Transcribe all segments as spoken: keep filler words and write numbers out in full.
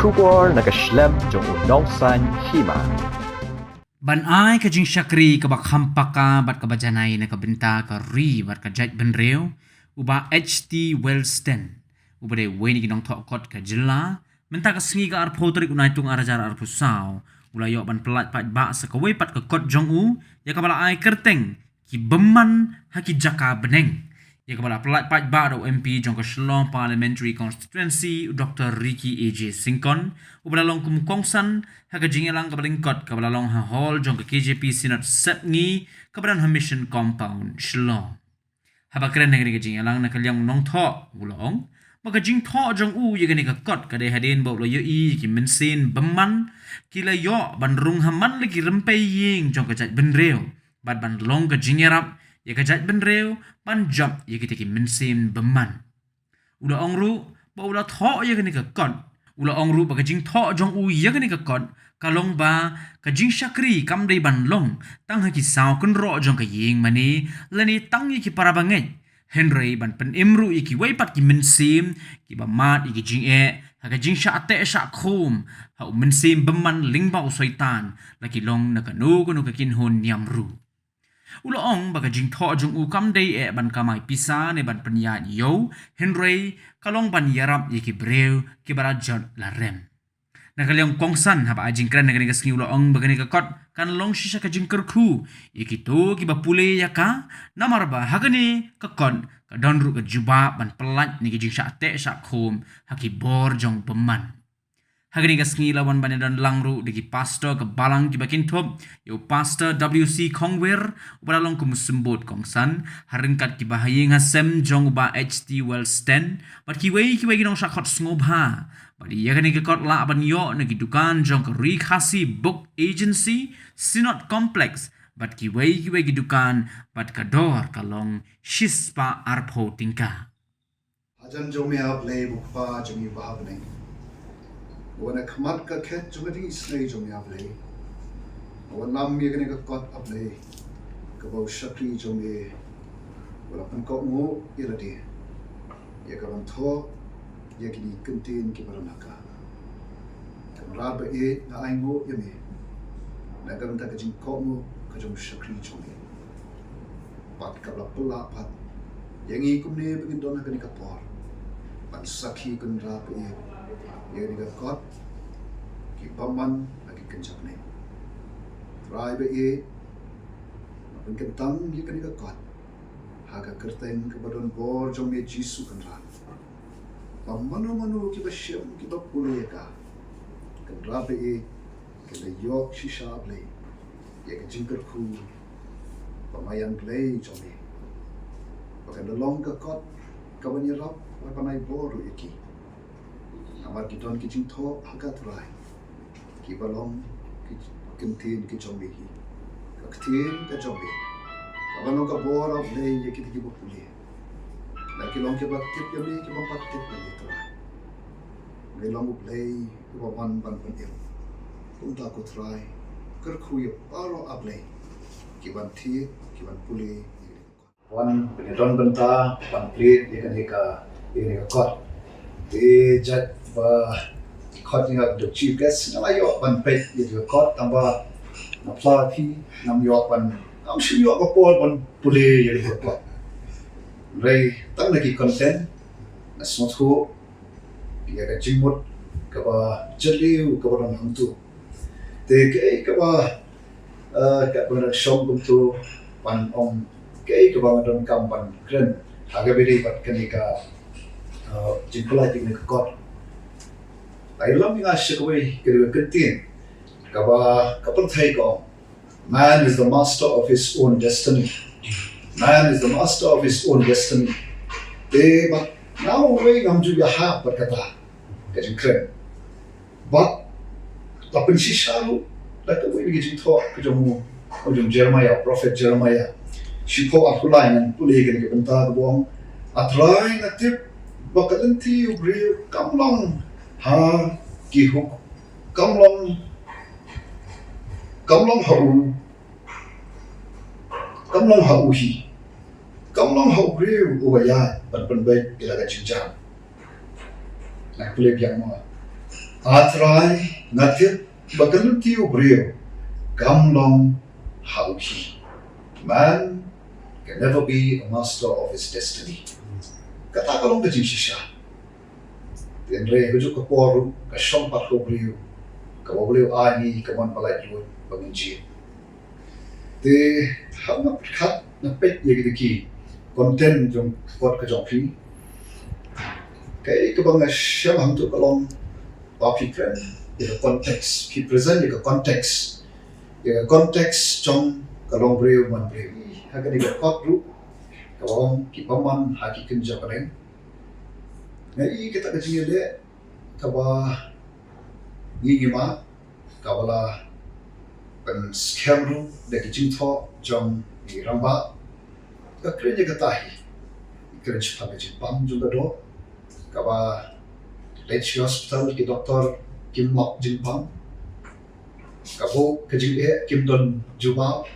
Khubor na ka shlem jong u nongsan hima. Ban ai ka jingshakri kaba kham paka bad kaba janai na ka bynta ka ri bad ka jaitbynriew, u Bah H T Wellston, uba dei uwei na ki nongthoh kot ka jylla, mynta ka sngi ka arphew tarik u Naitung ar hajar arphew saw, u la ïoh ban pyllait paidbah sa kawei pat ka kot jong u, ïa kaba la ai kyrteng ki bymman ha ki jaka bneng, ïa kaba la pyllait paidbah da u M P jong ka Shillong Parliamentary Constituency, u Doctor Ricky A J Syngkon, uba la long kum u kongsan ha ka jingïalang kaba lyngkot kaba la long ha hall jong ka K J P Synod Sepngi, kaba don ha Mission Compound, Shillong. Haba kren ha kane ka jingïalang na ka liang u nongthoh, u la ong ba ka jingthoh jong u ïa kane ka kot ka dei hadien ba u la ïohi ïa ki mynsiem bymman ki la ïoh ban rung ha man la ki rympei ïing jong ka jaitbynriew, bad ban long ka jingïarap ïa ka jaitbynriew ban jop ïa kita ki mynsiem bymman. U la ong ruh ba u la thoh ïa kane ka kot. U la ong ruh ba ka jingthoh jong u ïa kane ka kot ka long ba ka jingshakri kam dei ban long tang ha ki saw kynroh jong ka ïing mane lane tang ïa ki para bangeit, hynrei ban pynim ruh ïa kiwei pat ki mynsiem kiba mad ïa ki jingeh ha ka jingshah teh shah khum ha u mynsiem bymman lyngba u Soitan, la ki long na kano kano ka kynhun niam ruh. U la ong ba ka jingthoh jong u kam dei eh ban kamai pisa ne ban pynïaid ïew, hynrei ka long ban ïarap ïa ki briew kiba la jot la rem. Na ka liang u kongsan, haba ai jingkren ha kane ka sngi, u la ong ba kane ka kot kan long shisha ka jingkyrkhu ïa kito kiba pule ïa ka, namar ba ha kane ka kot ka don ruh ka jubab ban pyllait na ki jingshah teh shah khum ha ki bor jong bymman. Ha kane ka sngi la wan ban ïadon lang ruh da ki pastor ka balang kiba kynthup ïa u Pastor W C Khongwir, uba la long kum u symbud kongsan, ha ryngkat ki bahaïing hasem jong u Bah H T Wellston bad kiwei kiwei ki nongshah kot sngewbha. Bad ïa kane ka kot lah ban ïoh na ki dukan jong ka Ri Khasi Book Agency, Synod Complex, bad kiwei kiwei ki dukan, bad ka dor ka long shispah arphew tyngka. Hajan jong me, A Blei, U Kpa jong ngi uba ha bneng. Nga wan ha khmat ka khet jong ka jingisynei jong me, A Blei. Nga wan lam ïa kane ka kot, A Blei, kaba u shakri jong me u la pynkohnguh ïa lade ïa ka ban thoh ïa kine ki kyntien kiba don ha ka. Kynrad ba ïeit, nga ainguh ïa me na ka bynta ka jingkohnguh ka jong u shakri jong me. Bad kaba la pynlah pat ïa ngi kumne ba ngin don ha kane ka por ban sakhi, Kynrad ba ïeit, ïa kane ka kot, ki bymman ha ki kynja bneng. Trai ba ïeit, nga pynkyntang ïa kane ka kot ha ka kyrteng kaba don bor jong me, Jisu Kynrad. Ba mano mano kiba shem, kiba pule ïa ka, Kynrad ba ïeit, kin da ïoh shisha, A Blei, ïa ka jingkyrkhu ba maïan Blei jong me, ba kan da long ka kot kaban ïarap bad ban ai bor ruh ïa ki. Namar ki don ki jingthoh ha ka, Trai, kiba long ki kyntien ki jong me hi. Ka ktien ka jong me kaban long ka bor, A Blei, ïa kita kiba pule. Lada ki long kiba tip ïa me, kiba pat tip ïa me, Trai, me long U Blei uba wan ban pynim. Kumta ko Trai, kyrkhu ïa baroh, A Blei, kiban thied, kiban pule. Wan ban ïadon bynta ban plie ïa kane ka, ïa kane ka kot. Te jait ba khot ïa nga da u chief guest, nga la ïoh ban peit ïa ka kot, tangba na pla phi ngam ïoh ban, ngam shu ïoh ka por ban pule ïa ka kot. Hynrei tang na ki content nga sngewthuh ïa ka jingmut kaba jylliew kaba don hangto. Te kaei kaba, eh, kaba nga shong kumto ban ong, kaei kaba nga donkam ban kren ha kaba ïadei bad kane ka, eh, jingpyllait ïa kane ka kot. Ai lam nga sha kawei ka dei ka ktien kaba ka pyrthei ka ong, "Man is the master of his own destiny." Man is the master of his own destiny. Te bad nga uwei ngam ju ïahap bad kata ka jingkren. Bad la pynshisha ruh da kawei ka jingthoh ka jong u, ka jong Jeremiah, prophet Jeremiah. Shiphew arphew lai ngan pule kane ka bynta kaba ong, "A Trai, nga tip ba ka lynti u briew kam long ha ki huk, kam long, kam long ha u, kam long ha u hi, kam long ha u briew uba ïaid ban pynbeit ïa la ka jingjam." Nga pule biang mo. A Trai, nga tip ba ka lynti u briew kam long ha u khie. Man can never be a master of his destiny. Kata ka long ka jingshisha. Hynrei ha kajuh ka por ruh ka shong pat ka u briew kaba u briew ai ngi ka mon ba laitluid ba ngin jied. Te haba nga pyrkhat, nga peit ïa kita ki content jong ka kot ka jong phi, kaei kaba nga shem hangto ka long ba phi kren ïa ka context, phi present ïa ka context, ïa ka context jong ka long briew man briew. Ha kane ka kot ruh kaba ong ki bymman ha ki kynja bneng. Nga i kata ka jingïaleh kaba ngi ngi ma kaba la pynskhem ruh da ki jingthoh jong ki rangbah. Ka kren ïa kata hi, kren shaphang ka jingpang jong ka doh kaba leit sha hospital ki doktor kim lap jingpang. Ka buh ka jingeh kim don jubab.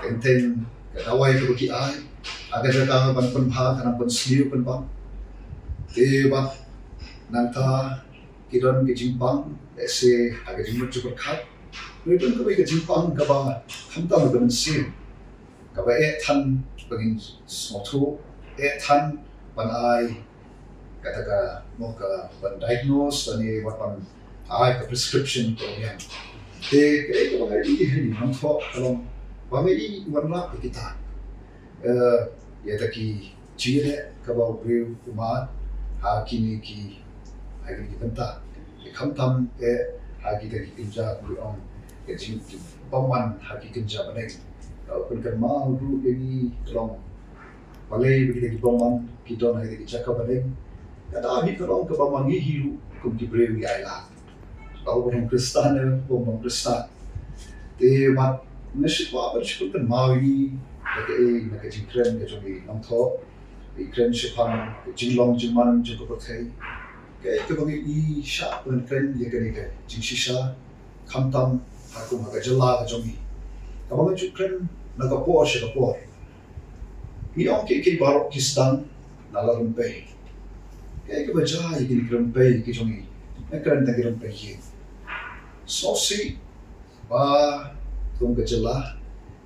Teng teng ka dawai kaba ki ai, ha ka jaka ban pynbha ka nang pynsniew pynban. Te bad nangta ki don ki jingpang, lehse ha ka jingmut jingpyrkhat. Ngi don kawei ka jingpang kaba khamtam ka mynsiem, kaba eh than ba ngin sngewthuh, eh than ban ai kata ka, mo, ka ban diagnose lane wat ban ai ka prescription ka biang. Te kaei kaba nga i ha ngi nangthoh ka long ba nga i wanrah ïa kita, eh, ïa kita ki jingïaleh kaba u briew u mad ha kine ki, ha kine ki bynta. Te khamtam eh ha kita ki kynja, kumba ong, ka jing, ki bymman ha ki kynja bneng. Ka pynkynmaw ruh ïa ngi ka long balei ba kita ki bymman ki don ha kita ki jaka bneng. Ka daw hi ka long kaba ma ngi hi ruh kum ki briew ngi ailad, ba u long Khristan ne bym long Khristan. Te mat, nga shu kwah ban shu pynkynmaw ïa ngi na kaei, na ka jingkren ka jong ngi nangthoh, ngi kren shaphang ka jinglong jingman jong ka pyrthei. Kaei kaba ngi i shah ban kren ïa kane ka jingshisha, khamtam ha kum ha ka jylla ka jong ngi. Kaba nga ju kren na ka por sha ka por, ngi ong kiei kiei baroh ki sdang na la rympei. Kaei kaba jia ïa kine ki rympei ki jong ngi? Nga kren tang ki rympei ïing. Sngewsih ba kum ka jylla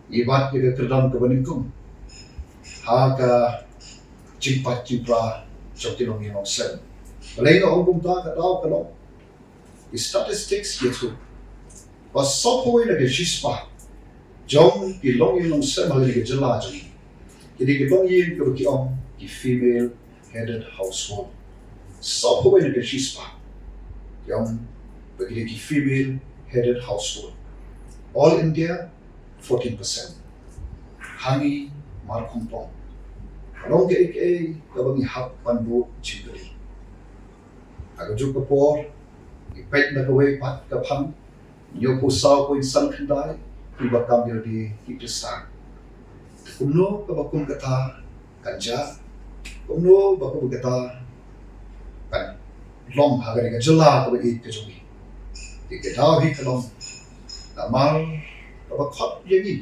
ngi bat ïa ka kyrdan kaba nyngkong ha ka jingpait jingpra jong ki longïing longsem. Balei nga ong kumta? Ka daw ka long, ki statistics ki ïathuh ba sawphew wei na ka shispah jong ki longïing longsem ha kane ka jylla jong ngi, kine ki longïing kaba ki ong ki female headed household. Sawphew wei na ka shispah ki ong ba kine ki female headed household. All India, fourteen percent. Ha ngi mar khongpong. Ka long kaei kaei kaba ngi hap ban buh jingkylli. Ha kajuh ka por, ngi peit na kawei pat ka phang, hynñiewphew saw point san khyndai kiba kam ïalade ki Khristan. Kumno kaba kum kata kan jia? Kumno ba kum kata kan long ha kane ka jylla kaba ïeit ka jong ngi? Te ka daw hi ka long namar kaba khot ïa ngi,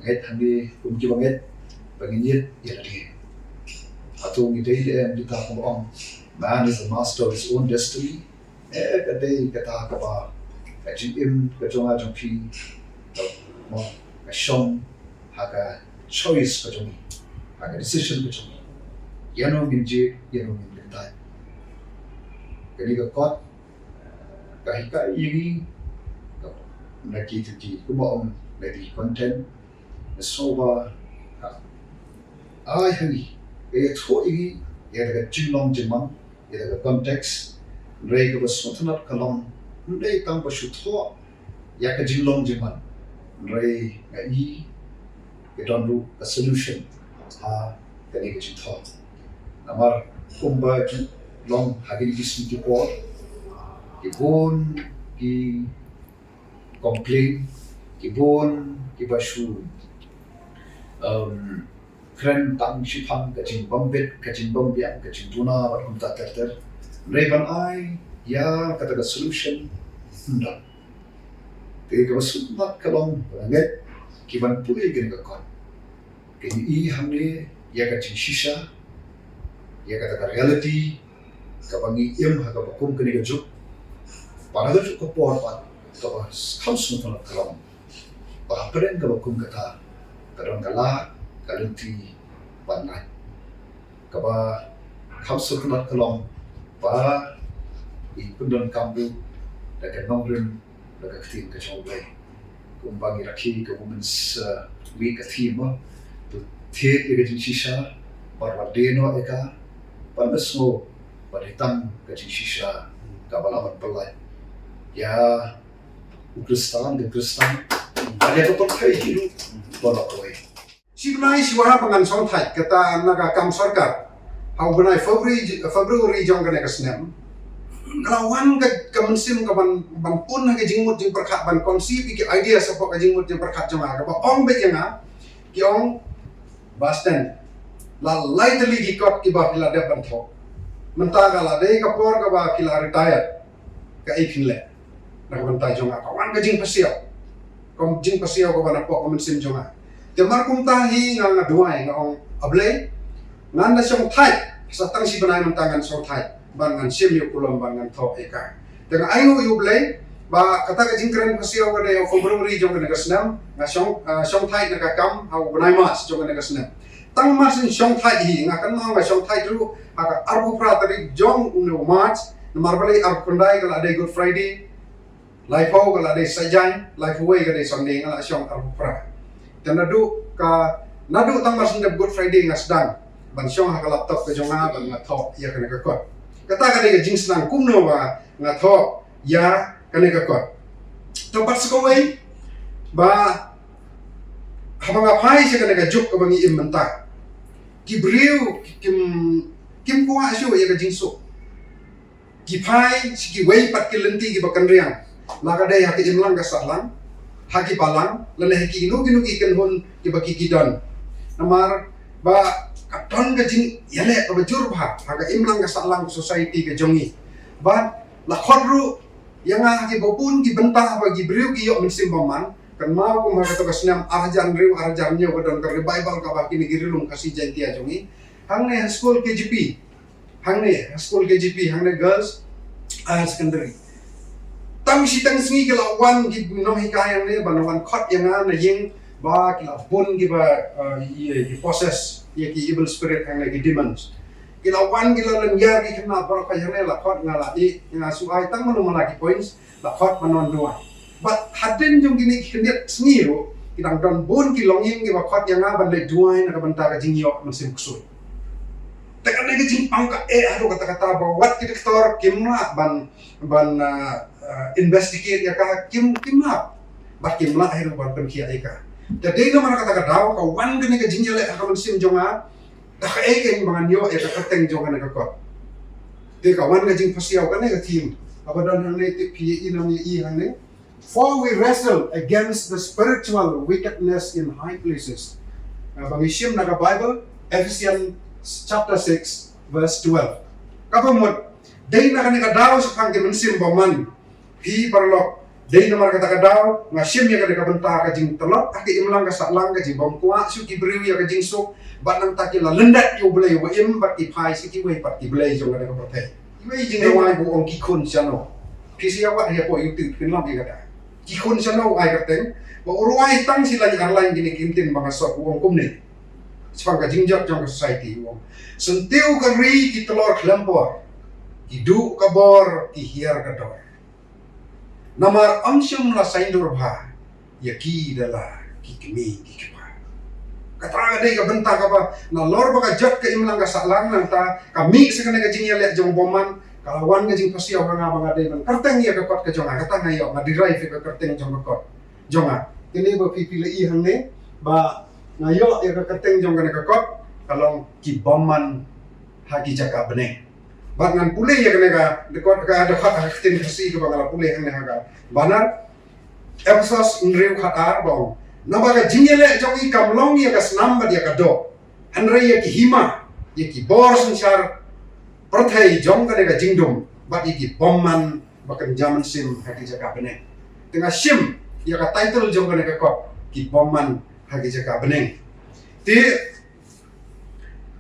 ngeit hangne kum kiba ngeit ba ngin ïeit ïa lade. Hato ngi dei ne em kita kiba ong, "Man is the master of his own destiny"? Eh, ka dei kata kaba ka jingim ka jong nga jong phi, ka, mo, ka shong ha ka choice ka jong ngi, ha ka decision ka jong ngi, ïano ngin jied, ïano ngin kyntait. Kane ka kot ka hikai ïa ngi, ka, na ki, ki, kumba ong, na ki content, na sngewbha ka ai ha ngi, ka ïathuh ïa ngi ïa ka jinglong jingman, ïa ka context. Hynrei kaba sngewtynnat ka long, ym dei tang ba shu thoh ïa ka jinglong jingman, hynrei nga i ka don ruh ka solution ha kane ka jingthoh. Namar kumba ju long ha kine ki sngi ki por, ki bun ki complain, ki bun kiba shu, um, kren tang shaphang ka jingbym bit, ka jingbym biang, ka jingduna bad kumta ter ter. Hynrei ban ai ïa kata ka solution, ym don. Te kaba sngewtynnat ka long ba nga ngeit ki ban pule kane ka kot kin i hangne ïa ka jingshisha, ïa kata ka reality kaba ngi im ha kaba kum kane ka juk. Para ka juk ka por pat kaba kham sngewtynnat ka long ba hapdeng kaba kum kata ka don ka lad ka lynti ban lait kaba kham sngewtynnat ka long ba i pyndonkam ruh da ka nongrim da ka ktien ka jong U Blei. Kumba ngi rakhe ka Women's uh, Week ka theme ba to thied ïa ka jingshisha bad wat die noh ïa ka ban da sngew ba dei tang ka jingshisha kaba lah ban pynlait ïa u Khristan, ka Khristan bad ïa ka pyrthei hi ruh baroh kawei. Shi bnai shi wa ha ba ngan shong thait kata na ka kam sorkar ha u bnai February, February jong kane ka snem. Ka la wan ka, ka mynsiem ka ban, ban pun ha ka jingmut jingpyrkhat ban conceive ïa ki idea shapoh ka jingmut jingpyrkhat jong nga kaba ong beit ïa nga, ki ong, Ba Stan, la lai tylli ki kot kiba phi la dep ban thoh. Mynta ka la dei ka por kaba phi la retire, ka ei phin leh na ka bynta jong nga? Ka wan ka jingpasiaw, ka jingpasiaw kaba napoh ka mynsiem jong nga. Te mar kumta hi nga, nga duwai, nga ong, A Blei, ngan da shong thait, sa tang shi bnai mynta ngan shong thait ban ngan shim ïa u kulom ban ngan thoh ïa ka. Te nga ainguh ïa U Blei ba kata ka jingkren pasiaw ka dei ha February jong kane ka snem, nga shong, ah, shong thait na ka kam ha u bnai March jong kane ka snem. Tang March in shong thait hi, nga kynmaw nga shong thait ruh ha ka arphew phra tarik jong une u March, namar balei arphew khyndai ka la dei Good Friday, laiphew ka la dei Saitjaiñ, laiphew wei ka dei Sunday, nga la shong arphew phra. Te naduh ka, naduh tang March in dep Good Friday nga sdang ban shong ha ka laptop ka jong nga ban nga thoh ïa kane ka kot. Kata ka dei ka jingsdang kumno ba nga thoh ïa kane ka kot. To pat sa kawei ba haba nga phai sha kane ka juk kaba ngi im mynta, ki briew kim, kim kwah shuh ïa ka jingsuk. Ki phai sha kiwei pat ki lynti kiba kynriang, la ka dei ha ka imlang ka sahlang, ha ki balang, lane ha kino kino ki kynhun kiba ki, ki don. Namar ba ka don ka jingïaleh kaba jur bha ha ka imlang ka sahlang ka society ka jong ngi. Bad la khot ruh ïa nga ha kiba bun ki bynta ba ki briew ki ïoh mynsiem bymman. Kynmaw kum ha kato ka snem ar hajar hynriew ar hajar hynñiew ba don ka revival kaba kine ki ri lum Khasi Jaiñtia jong ngi hangne ha skul K J P. Hangne ha skul K J P, hangne Girls Higher Secondary. Tang shi tang sngi ki la wan ki nonghikai hangne ban wan khot ïa nga na ïing ba ki la bun kiba, uh, ïa, ïa possess ïa ki evil spirit hangne, ki demons. Ki la wan ki la lynñiar ki khynnah baroh kawei hangne, la khot nga la ïeh, nga shu ai tang mano mano ki points, la khot ban wan duwai. Bad hadien jong kine ki khyndiat sngi ruh ki dang don bun ki longïing kiba khot ïa nga ban leit duwai na ka bynta ka jingïoh mynsiem ksuid. Te kane ka jingpang ka eh haduh katta katta ba wat ki doktor kim lah ban, ban, ah, ah, investigate ïa ka, kim, kim lah. Bad kim lah hi ruh ban pynkhiah ïa ka. Te dei namar kata ka daw ka wan kane ka jingïaleh ha ka mynsiem jong nga. Da kaei kein ba ngan ïoh ïa ka kyrteng jong kane ka kot? Te ka wan ka jingpasiaw kane ka theme kaba don hangne, te phi ïa i, nang ïa i hangne. For we wrestle against the spiritual wickedness in high places. Ah, ba ngi shim na ka Bible, Ephesians chapter six, verse twelve. Kaba mut, dei na kane ka daw shaphang ki mynsiem bymman. Phi paralok, dei namar kata ka daw nga shim ïa kane ka bynta, ka jingtlot ha ka imlang ka sahlang, ka jingbym kwah shuh ki briew ïa ka jingsuk, bad nangta ki la lyndet ïa U Blei uba im bad ki phai sha kiwei pat ki blei jong kane ka pyrthei. Iwei i jingdawai ba u ong Ki Khun Shano. Phi sa ïa wad hapoh YouTube phin long ïa kata. Ki Khun Shano u ai kyrteng, ba u rwai tang shi lain ar lain kine ki ktien ba nga sot, u ong kumne. Shaphang ka jingjot jong ka society u ong, syntiew ka ri ki tlor khlem por, ki duh ka bor ki hiar ka dor. Namar ym shym la saiñdur bha ïa ki da la ki kmie ki kpa. Kata ka dei ka bynta kaba nalor ba ka jot ka imlang ka sahlang, nangta ka mih sha kane ka jingïaleh jong bymman, ka la wan ka jingpasiaw ha nga ba nga dei ban kyrteng ïa ka kot ka jong nga. Kata nga ïoh, nga derive ïa ka kyrteng jong ka kot jong nga. Kane ba phi, phi la i hangne ba nga ïoh ïa ka kyrteng jong kane ka kot ka long Ki Bymman ha Ki Jaka Bneng. Bad ngan pule ïa kane ka dkhot, ka dkhot ha ka ktien Khasi kaba nga la pule hangne ha ka banner. Ephesos hynriew khatar ba ong, naba ka jingïaleh jong ngi kam long ïa ka snam bad ïa ka doh, hynrei ïa ki hima, ïa ki bor synshar pyrthei jong kane ka jingdum, bad ïa ki bymman ba kynja mynsiem ha ki jaka bneng. Te nga shim ïa ka title jong kane ka kot, Ki Bymman ha Ki Jaka Bneng. Te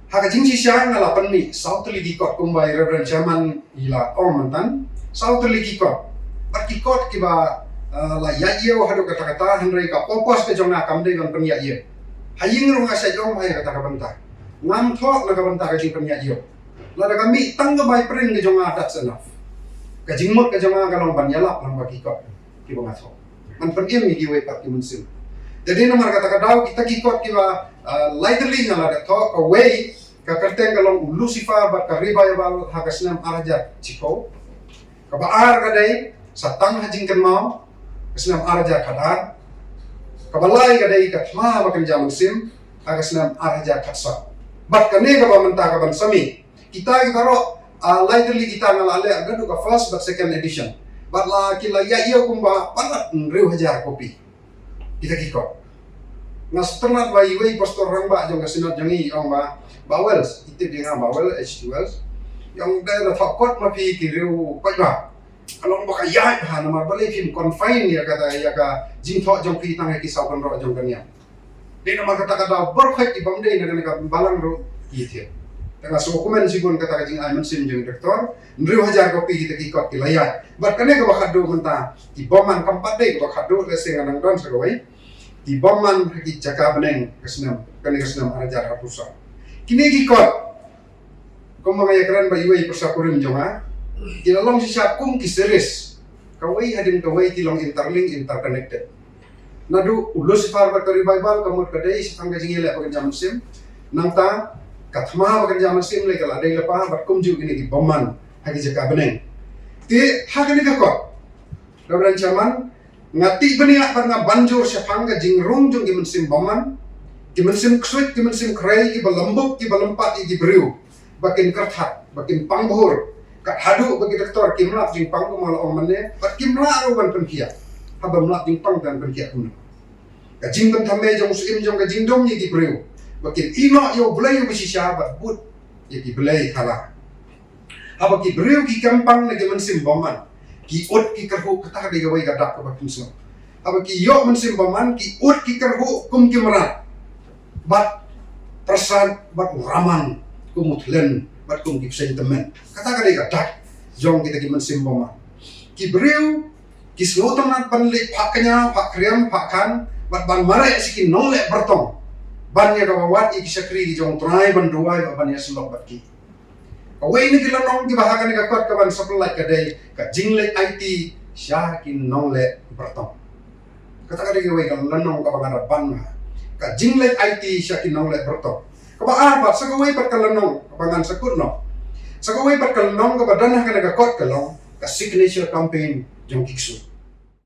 ha ka jingshisha nga la pynmih saw tylli ki kot kumba i Reverend Chairman i la ong mynta. Saw tylli ki kot. Bad ki kot kiba, uh, la ïaid ïew haduh katta katta, hynrei ka purpose ka jong nga kam dei ban pynïaid ïew. Ha ïing ruh nga shait ong ba ïa kata ka bynta. Ngam thoh na ka bynta ka jingpynïaid ïew. Lada ka mih tang ka bai print ka jong nga, that's enough. Ka jingmut ka jong nga ka long ban ïalap lang bad ki kot kiba nga thoh. Ban pynim ïa kiwei pat ki mynsiem. Te dei namar kata ka daw kita ki kot kiba, uh, lai tylli nga la dep thoh, kawei ka kyrteng ka long u Lucifer bad ka Revival ha ka snem ar hajar shiphew. Kaba ar ka dei Sa Tang Ha Jingkynmaw, ka snem ar hajar khatar. Kaba lai ka dei Ka Thma Ba Kynja Mynsiem, ha ka snem ar hajar khatsaw. Bad kane kaba mynta kaban sa mih, kita ki baroh, ah, lai tylli kita nga la leh haduh ka first bad second edition. Bad la ki la ïaid ïew kumba palat hynriew hajar kopi. Kita ki kot. Nga sngewtynnat ba iwei i pastor rangbah jong ka Synod jong ngi i ong ba, Bah Wells, i tip ïa nga, Bah Wells, H T Wells. I ong, dei la thoh kot ma phi ki riew paidbah. Ka long ba ka ïaid bha namar balei phim confine ïa kata, ïa ka jingthoh jong phi tang ha ki saw kynroh jong ka niam. Dei namar kata ka daw baroh khoit ki bym dei na kane ka balang ruh ki ïathied. Te nga sngewkmen shibun kata ka jingai mynsiem jong i doktor. Hynriew hajar kopi kita ki kot ki la ïaid. Bad kane kaba khatduh mynta, ki bymman, kam pat dei kaba khatduh, lehse nga nang don sa kawei. Ki bymman ha ki jaka bneng ka snem, kane ka snem ar hajar arphew saw. Kine ki kot, kumba nga ïakren bad iwei i pyrsa kurim jong nga, ki la long shisha kum ki series. Kawei hadien kawei ki long interlink, interconnected. Naduh u Lucifer bad ka Revival, ka mut ka dei shaphang ka jingïaleh ba kynja mynsiem. Nangta Ka Thma Ba Kynja Mynsiem lei ka la dei lypa, bad kumjuh kine ki bymman ha ki jaka bneng. Te ha kane ka kot, Reverend Chairman, nga tip bniah bad nga ban jur shaphang ka jingrung jong ki mynsiem bymman, ki mynsiem ksuid, ki mynsiem khrei, kiba lymbup, kiba lympat ïa ki briew ba kin kyrthat, ba kin pang bhur. Kat haduh ba ki doktor kim lah jingpang, kumba la ong mynne, bad kim lah ruh ban pynkhiah. Haba ym lah jingpang te pynkhiah kumno? Ka jingpynthame jong u Syiem jong ka jingdum ïa ki briew ba kin ïehnoh ïa U Blei uba shisha bad bud ïa ki blei thala. Haba ki briew ki kyrpang na ki mynsiem bymman, ki ud ki kyrhuh, kata ka dei kawei ka dak kaba pynshong. Haba ki ïoh mynsiem bymman, ki ud ki kyrhuh kum ki mrad, bad pyrshah bad u ramang kum u thlen bad kum ki bseiñ tymmen. Kata ka dei ka dak jong kita ki mynsiem bymman. Ki briew ki sngewtynnat ban leit phah kñia, phah kriam, phah khan, bad ban mareh sha ki nongleh byrtong, ban ïa kaba wad ïa ki shakri ki jong U Trai ban duwai bad ban ïasyllok bad ki. Kawei na ki lynnong kiba ha kane ka kot kaban sa pyllait ka dei ka jingleit aiti sha ki nongleh byrtong. Kata ka dei kawei ka lynnong kaba nga da ban ha. Ka jingleit aiti sha ki nongleh byrtong. Kaba ar pat, sa kawei pat ka lynnong kaba ngan sa kut noh. Sa kawei pat ka lynnong kaba don ha kane ka kot ka long ka signature campaign jong ki ksuid.